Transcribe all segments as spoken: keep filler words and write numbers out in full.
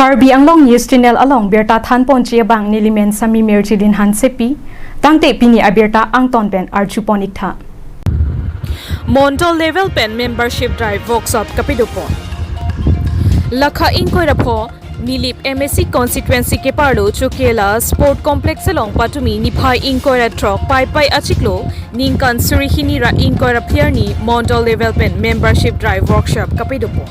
Karbi Anglong News Channel along birta thanponji abang nelimen Sami Mirjilin Hansepi, tangte pini abirta angton pen arjupon iktha. Mondol level pen membership drive workshop kapadopon. Lakha ingkoi ra pho, Nilip M A C constituency keparlo Chokela Sport Complex along patumi niphai ingkoi ra throk Paipai achiklo ningkan suri hini ra ingkoi ra phli arni mondol level pen membership drive workshop kapadopon.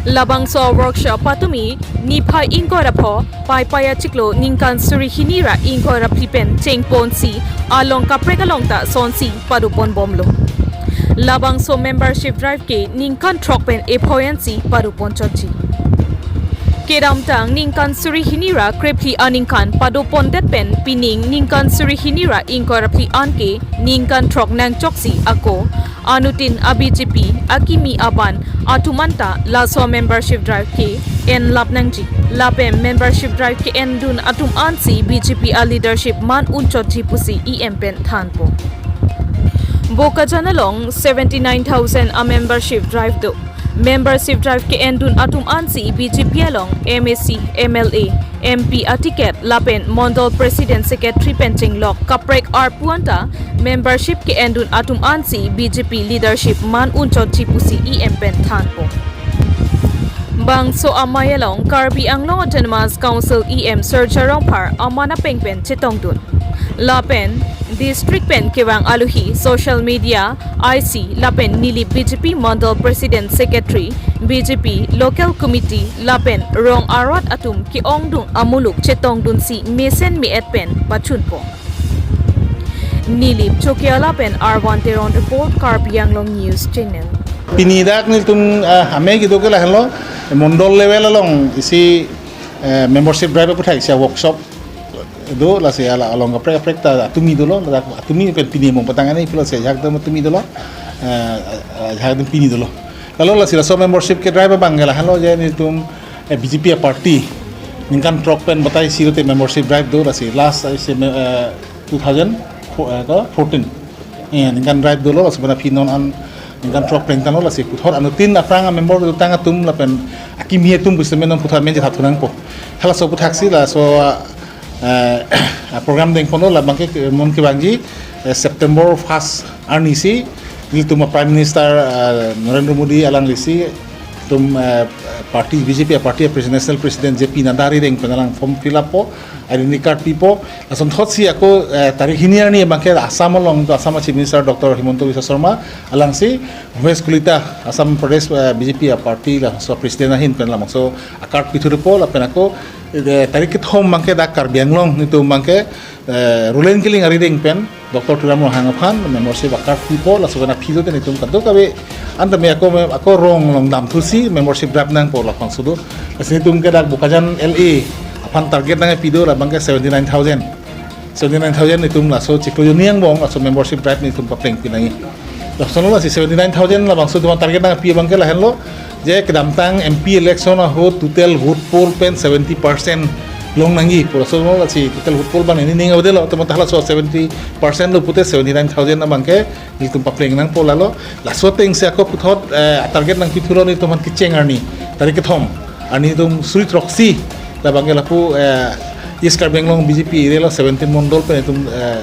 Labangso workshop patumi niphai ingkoi ra pho Paipai achiklo ningkan suri hini ra ingkoi ra phli pen chengponsi along kaprek along ta sonsi padoponbomlo. Labangso membership drive ke ningkan throk pen ephoi ansi padoponchotji. Kedamtang ningkan suri hini ra krephli aningkan padopondet pen pining ningkan suri hini ra ingkoi ra phli an ke ningkan throk nangchoksi ako anuttin a B J P akimi aban atum anta laso membership drive ke enlap nangji. Lapen membership drive ke-endun atum ansi B J P a leadership man unchotji pusi E M pen thanpo. Bokajan along seventy nine thousand a membership drive do. Membership drive ke-endun atum ansi B J P along M A C, M L A, M P a ticket lapen Mondol President Secretary pen chenglok kaprek arpu anta membership ke-endun atum ansi B J P leadership man unchotji pusi E M pen thanpo. Bangso amei along Karbi Anglong Autonomous Council E M Surjya Rongphar aman apeng pen chetongdun. Lapen district pen kevang alohi social media I C lapen Nilip B J P Mondol President Secretary, B J P Local Committee lapen rong arat atum ke-ongdung amuluk chetongdunsi mesen me-et pen pachunpo. Nilip Chokela pen Arvan Teron report, Karbi Anglong News Channel. Pini dak nelitum, ah, amei kedo ke lahenlo, mondol level along isi, eh, membership drive aputhak isi workshop do, lasi ala along kaprek kaprek ta atumi dolo, la atumi pen pini mong patang ani pulo si ajahak dam atumi dolo, eh, ajahak dam pini dolo. Lalo lasi laso membership ke drive abang ke lahenlo je nelitum, eh, B J P a party ningkan throk pen batai si lote membership drive do, lasi last, eh, si, eh, two thousand fourteen. Eh, ningkan drive dolo, lasi pen aphi non an ningkan throk plengtanglo, lasi puthot anuttin aphrang a member dotang atum lapen akimi atum pusi menong puthot men jethat thunangpo. Halaso aputhaksi laso, eh, program dengponlo, labang ke mon kevangji, eh, September first arni si nelitum a Prime Minister, eh, Narendra Modi alangli si itum, eh, party B J P a party a President, National President J P Nadda arideng pen alang form fill up po, identity card pipo. Lasonthotsi ako, eh, tarik hini arni abang ke Assam along, Assam a Chief Minister Doctor Himanta Biswa Sarma alangsi Bhupesh Kalita, Assam Pradesh, eh, B J P a party laso president ahin pen labangso a card pithupo lapen ako, eh, tarik kethom abang ke dak Karbi Anglong nelitum abang ke, eh, Rural Killing arideng pen Doctor Tuliram Ronghang aphan membership a card pipo, laso pen aphi lote nelitum kadokave anta me ako me-, ako rong along damthusi membership drive nangpo, labangso do. Lasi nelitum ke dak Bokajan L A aphan target nangpi do, labang ke seventy nine thousand. Seventy nine thousand nelitum laso chiklo jonni angbong laso membership drive nelitum paplengpi nangji. Lason lasi seventy nine thousand labangso itum target nangpi abang ke lahenlo, je kedamtang M P election ahut total vote poll pen seventy percent long nangji pu. Laso lasi total vote poll abang nelining avedetlo, atum ta laso seventy percent lo pute seventy nine thousand abang ke nelitum papleng nangpo, lalo laso atengsi ako puthot, eh, target nangpithulo nelitum aphan kecheng arni, tarik kethom arni itum suri throksi, labang ke lapu, eh, East Karbi Anglong B J P area lo seventeen mondol pen itum, eh,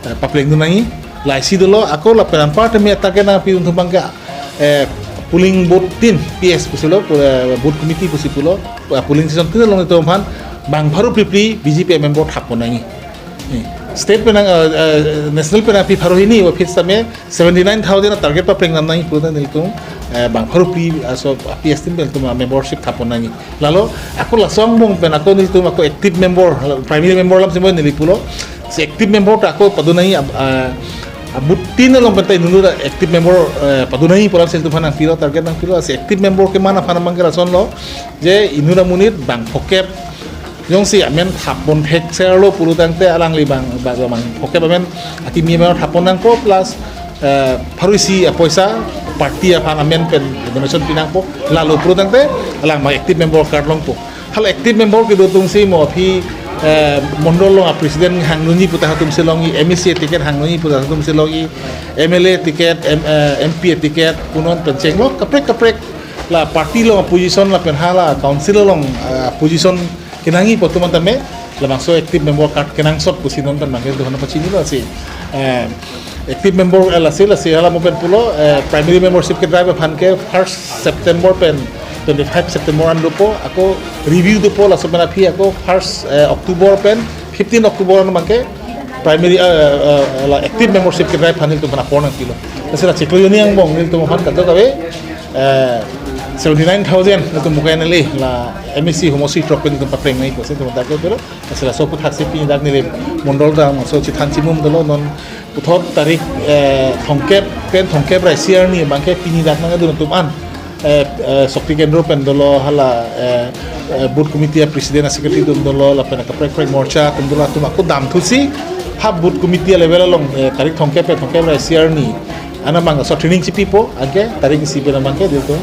eh, paplengdun nangji. Lasi dolo ako lapen anparta me target nangpi itum abang ke, eh, polling booth tin, P S pusi lo, eh, booth committee pusi pulo, eh, polling station tin along itum aphan bang pharo phli phli B J P member thapon nangji. Eh, state pen nang, eh, eh, national pen aphi pharo hini office tame seventy nine thousand a target paplengdam nangji pulote nelitum, eh, bang pharo phli aso P S tin pen itum a membership thapon nangji. Lalo ako laso angbong pen ako nelitum ako active member, primary member alam si mo neli pulo. Si active member ta ako padu nangji, ah, ah, booth tin along pen ta inut active member, eh, padu nangji pu alam si nelitum aphan nangpilo, target nangpilo. Si active member keman aphan abang ke lasonlo, je inut amonit bang phokep jongsi amen thapon thekserlo pulo tangte alangli bang, bang, bang phokep amen akimi amen thapon nangpo plus, eh, pharo isi apoisa party aphan amen pen donation pi nangpo, lalo pulo tangte alang bang active member card longpo. Hala active member kedo atumsi mo aphi, eh, mondol along a president hangdunji puta atumsi longji, M A C ticket hangdunji puta atumsi longji, M L A ticket, M-, eh, M P ticket, punon pen chenglok kaprek kaprek La party along position lapen hala council along, eh, position kenangji pu atum an tame labangso active member card kenangsot pusi non pen mangke dohana pachinilo si. Eh, active member, eh, lasi lasi hala mo pen pulo, eh, primary membership kedrai aphan ke first September pen twenty-five September an dopo, ako review dopo, laso pen aphi ako first, eh, October pen fifteen October an mangke primary, eh, eh, la active membership kedrai aphan nelitum aphan apor nangpilo. Lasi la chiklo jonni angbong nelitum aphan kadokave, eh, seventy nine thousand nelitum bukai neli la M A C homosi throk pen nelitum papreng nangji pusi nelitum dak lo. Lasi laso aputhaksi pini dak neli mondol damso chethan chimum dolo, non puthot tarik, eh, thomkep pen thomkep ra isi arni mangke pini dak nangdun atum an, eh, eh, Shakti Kendro pen dolo, hala, eh, eh, booth committee a president a secretary atum dolo, lapen kaprek kaprek morcha atum dolo, atum ako damthusi ha booth committee a level along, eh, tarik thomkep pen thomkep ra isi arni ana mangso training chipipo, anke tarik isi pen mangke nelitum,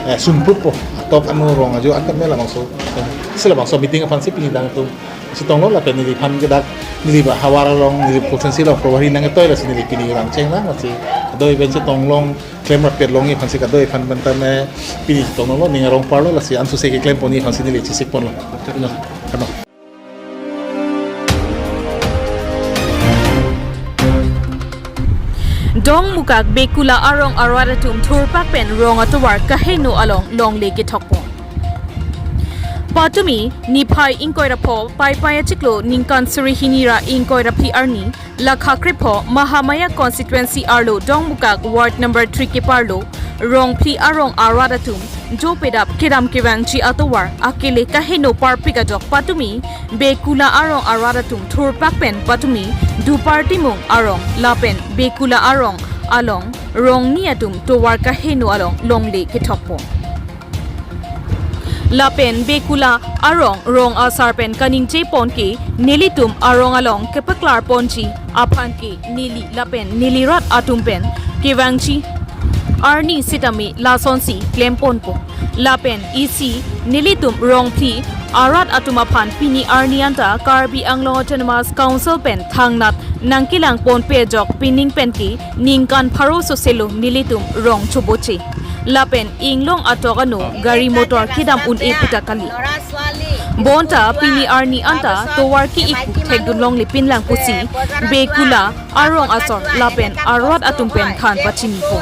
eh, sunpruppo, atok anu rong ajo anke me labangso, eh, si labangso meeting aphansi pini dak atum chetonglo. Lapen neliphan ke dak neli ba havar along, neli constituency along probari nangketoi, lasi neli pini rangcheng lang, lasi kadokave pen chetong long, klem rapet longji aphansi kadokave aphan pen tame pini chetonglo, ning arong parlo, lasi ansose keklem ponji aphansi neli chesik ponlo. Kano, kano. Dongmukak Bekula arong arat atum thurpak pen rong atovar kaheno along longle kethokpo. Patumi niphai ingkoi ra pho Paipai achiklo ningkan suri hini ra ingkoi ra phli arni, lakha krepho Mahamaya constituency arlo Dongmukak ward number three keparlo rong phli arong arat atum jo pedap kedam kevangji atovar akele kaheno parpik ajok patumi Bekula arong arat atum thurpak pen patumi Dupartimung arong lapen Bekula arong along rongni atum tovar kaheno along longle kethokpo. Lapen Bekula arong rong asar pen kaningje pon ke nelitum arong along kepaklar ponji aphan ke neli lapen neli rat atum pen kevangji arni sitame lasonsi klem ponpo. Lapen isi nelitum rong phli arat atum aphan pini arni anta Karbi Anglong Autonomous Council pen thangnat nangkelang ponpe ajok pining pen ke ningkan pharo soselo nelitum rong choboche. Lapen inglong atok ano gari motor kedam un-e puta kali. Bonta pini arni anta tovar ke-ik thekdun longle pinlang pusi Bekula arong asor lapen arat atum pen than pachinipo.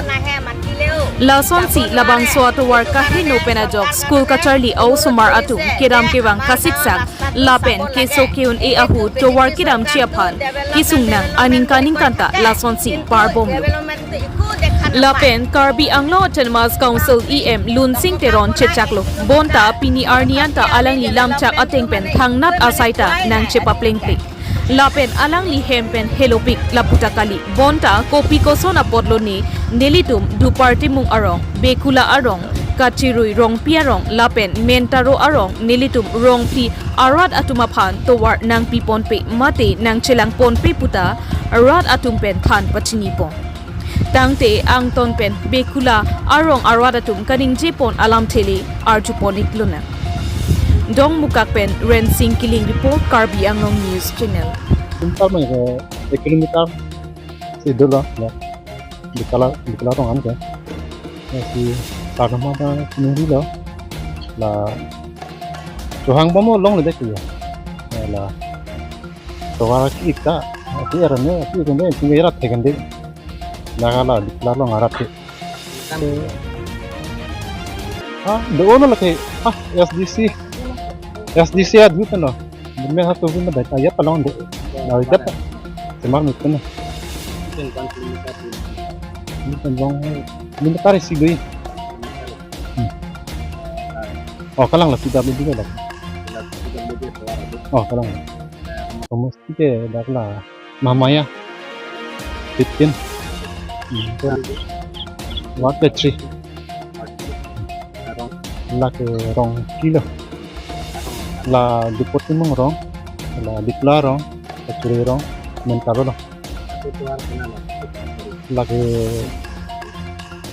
Lasonsi labangso atovar kaheno pen ajok school kacharli a-osomar atum kedam kevang kasiksak lapen keso ke-un-e ahut tovar kedamji aphan kesung nang aningkan ningkan ta lasonsi parbomlo. Lapen Karbi Anglong Autonomous Council E M Lunsing Teron chechaklo. Bonta pini arni anta alangli lamchak ateng pen thangnat asai ta nangchepaplengple. Lapen alangli hem pen helopik lapu ta kali. Bonta kopi koson apotlo ne nelitum Dupartimung arong, Bekula arong, Kachirui Rongpi arong lapen Mentaro arong nelitum rong phli arat atum aphan tovar nangpi ponpe mate nangchelang ponpe puta rat atum pen than pachinipo. Tangte angton pen Bekula arong arat atum kaningje pon alamthe le arju pon-ik lonang. Dongmukak pen Rensing Killing report, Karbi Anglong News Channel. Kilometer mai ke ek kilometer si dolo, ya. Bekula, Bekula arong an ke. Ya, si karna ma ba nunggu lo. La, chohang bom longle dek ya. Ya, la. Tovar ke-ik ta, ke-er ne, ke-ik ne, ke-er thek-an dei. Laga la, Bekula arong arat ke. Ah, do-o no lake, ah, S D C. S D C adu kan lo. Me ha to bin bai ta ya palong do. Na ya pa. Semar mit kan. Ini kan long, ini tarik si dui. Hmm. Oh, kalang la P W D la. Oh, kalang. Kamu Oke, dak la Mahamaya fifteen. Hmm, ward three. Lake rong kilo. La Dupartimung rong, la Bekula rong, Kachirui rong, Mentaro rong. Lake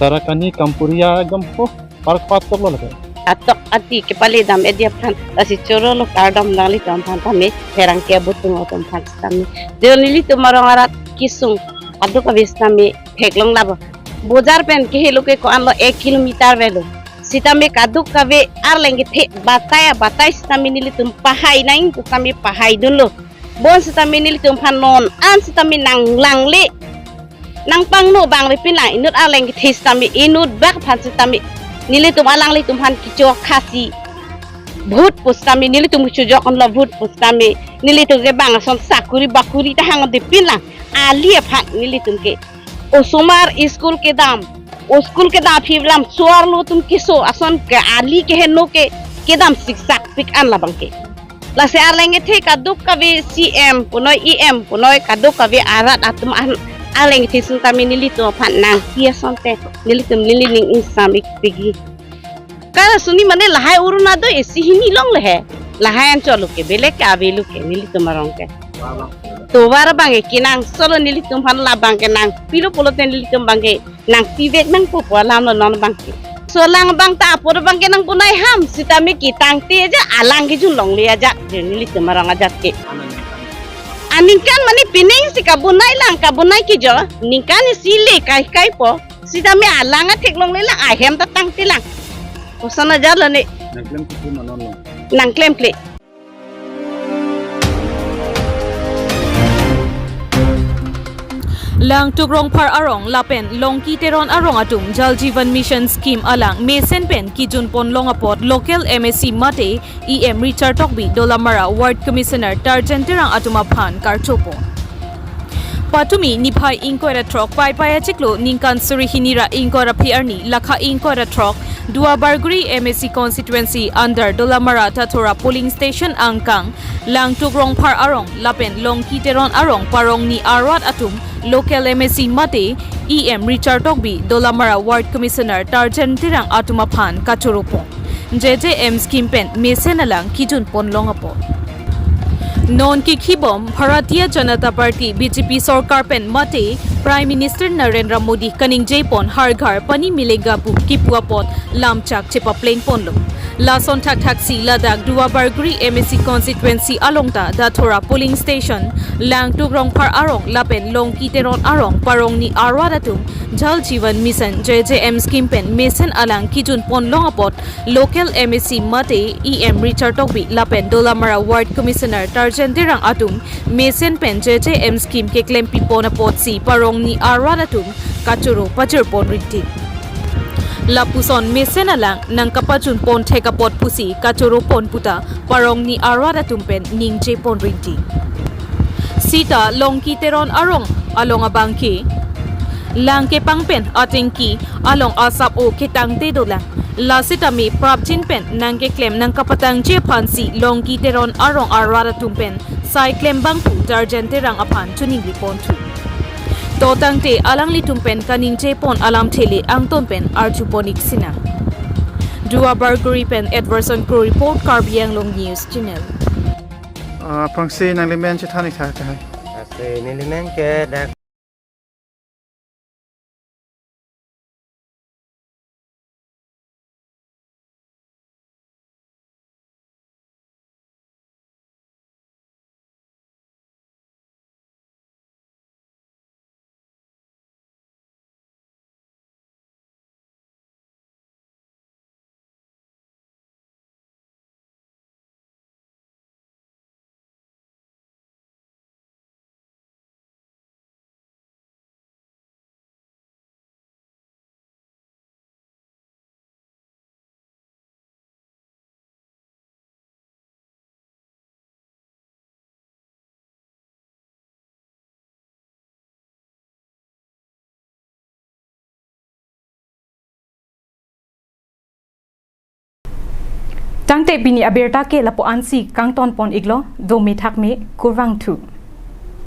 Tarakani Kampuria gampo. Park patok lo lake. Atok ati kepale dam edi aphan, lasi choro lo kardom nanglitum aphan tame, pherangke abutung atum aphan tame. Joni nelitum arong arat kesung, aduk abis tame, theklong labo. Bojar pen kehelo ke ko-an lo ek kilometer avelo. Sitame kadokave arleng kethe batai abatai sitame nelitum pahai nang sitame pahai dunlo. Bonsitame nelitum aphan non an sitame nanglangle. Nangpangno abang repin lang inut arleng kethe sitame inut bak aphan sitame nelitum alanglitum aphan kecho khasi vote pusitame nelitum kechojok onlo vote pusitame nelitum ke bang ason sakuri bakuri ta hang depin lang ali aphan nelitum ke osomar school kedam, o school kedam aphi lam suar lo atum keso ason ke ali keheno ke kedam siksak pik an labang ke. Lasi arleng kethe kadokave C M punoi E M punoi kadokave arat atum an arleng kethe sitame nelitum aphan nangpi asonte nelitum neli ning ingsam ik pegi. Kala suni mane lahai Orunodoi isi hini longle he. Lahai anchot lo ke belek ke ave lo ke nelitum arong ke. Tovar abang ke kenangsot lo nelitum aphan labang ke nangpilo pulote nelitum abang ke nangpivek nangpo pu alam lo non abang ke. So alang abang ta apor abang ke nangpunai ham sitame ketangte aja alang kejun longle ajat je nelitum arong ajat ke. Aningkan mane pining si kabunai lang kabunai kejo ningkan isi le kai kai po. Sitame alang athek longle lang ahem ta tangte lang. Koson ajat lo ne. Nangklem kipu manon lo. Nangklemkle. Langtuk Rongphar arong lapen Longki Teron arong atum Jal Jeevan Mission Scheme alang mesen pen kejun ponlong apot local M A C mate E M Richard Tokbi Dolamara Ward Commissioner Tarjan Terang atum aphan karchopon. Patumi niphai ingkoi ra throk Paipai achiklo ningkan suri hini ra ingkoi ra phi arni lakha ingkoi ra throk Duar Bagori M A C constituency under Dolamara Tathora polling station angkang Langtuk Rongphar arong lapen Longki Teron arong parongni arat atum local M A C mate E M Richard Tokbi Dolamara Ward Commissioner Tarjan Terang atum aphan kachoropon. J J M scheme pen mesen alang kejun ponlong apot. Non kikhibom Bharatiya Janata Party B J P sorkar pen mate Prime Minister Narendra Modi kaningjepon Har Ghar Pani Milega pu kipu apot lamchak chepapleng ponlo. Lason thakthaksi ladak Duar Bagori M A C constituency along ta Tathora polling station, Langtuk Rongphar arong lapen Longki Teron arong parongni arat atum Jal Jeevan Mission J J M scheme pen mesen alang kejun ponlong apot local M A C mate E M Richard Tokbi lapen Dolamara Ward Commissioner Tarjan Terang atum mesen pen J J M scheme keklempipon apotsi parongni arat atum kachoro pajirpon rinti. Lapuson mesen alang nangkapajunpon thek apot pusi kachoropon puta parongni arat atum pen ningjepon rinti. Sita Longki Teron arong along abangke lang kepang pen atengki along asap-o ketangte dolang. Lasitame prapjin pen nangkeklem nangkapatangji aphansi Longki Teron arong arat atum pen sai klembang pu Tarjan Terang aphan choningri ponthu. To tangte alanglitum pen kaningjepon alamthe le angton pen arjupon ik sinang. Duar Bagori pen Edwardson Kro report, Karbi Anglong News Channel. Ah, aphrangsi nanglimen chethan ik tha kahai. Lasi nelimen ke dak Tangte pini abirta ke lapu-ansi kangton pon iklo, dome thakme, kurvangthu.